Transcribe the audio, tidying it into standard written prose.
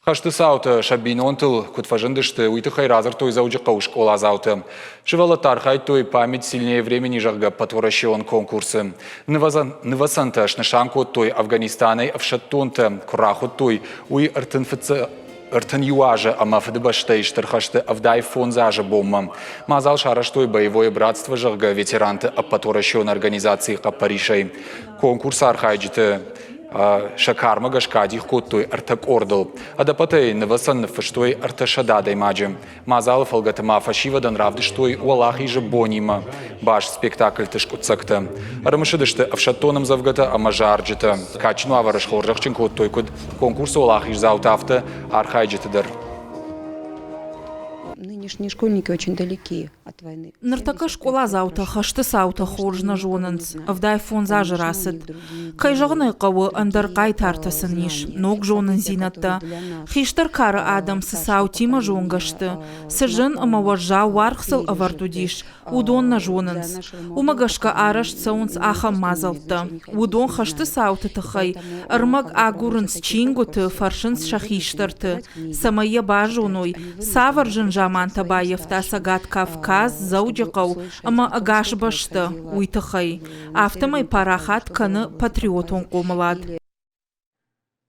Хӕсты цаутӕ сӕ бинонтыл куыд фӕзындысты, уый тыххӕй радзырдтой Дзӕуджыхъӕуы скъоладзаутӕ. Сывӕллӕттӕ архайдтой «Память сильнее времени», зӕгъгӕ, ӕппӕтуӕрӕсеон конкурсы. Нывӕцӕнтӕ снысан кодтой Афганистанӕй ӕфсӕддонтӕ куы рахуыдтой, уый 31 азы ӕмӕ Фыдыбӕстӕйы Стыр хӕсты 75 азы бонмӕ. Мадзал сарӕзтой «Боевое братство», зӕгъгӕ, ветеранты ӕппӕтуӕрӕсеон организацийы хъӕппӕрисӕй. Конкурсы архайджыты сӕ кармӕ гӕсгӕ адих кодтой ӕртӕ къордыл. Ӕдӕппӕтӕй нывӕцӕн ныффыстой 300 адӕймаджы. Мадзалы фӕлгӕты ма фӕсивӕдӕн равдыстой Уӕлахизы бонимӕ баст спектакльты скъуыддзӕгтӕ. Ӕрымысыдысты ӕфсӕддон ӕмдзӕвгӕтӕ ӕмӕ зарджытӕ. Кадджын уавӕры схорзӕхджын кодтой куыд конкурсы уӕлахиздзаутӕ, афтӕ архайджыты дӕр. Нынешние школьники очень далеки от войны. Ныртӕккӕ скъоладзаутӕ хӕсты цаутӕ хорз нӕ зонынц. 75 азы рацыд. Кӕй зӕгъын ӕй хъӕуы, ӕндӕр хъайтартӕ сын ис, ног зонындзинӕдтӕ. Хистӕр кары адӕм цы цаутимӕ зонгӕ сты, цы зын ӕмӕ уӕззау уаргъ сыл ӕвӕрд уыдис, уыдон нӕ зонынц. Уымӕ гӕсгӕ арӕзт цӕуынц ахӕм мадзӕлттӕ. Уыдон хӕсты цауты тыххӕй ӕрмӕг агурынц чингуыты, фӕрсынц сӕ хистӕрты, цӕмӕй йӕ базоной, цавӕр зын замантӕ баййӕфта Цӕгат Кавказ, Дзӕуджыхъӕу ӕмӕ ӕгас бӕстӕ, уый тыххӕй. Афтӕмӕй парахат кӕны патриотон хъомылад.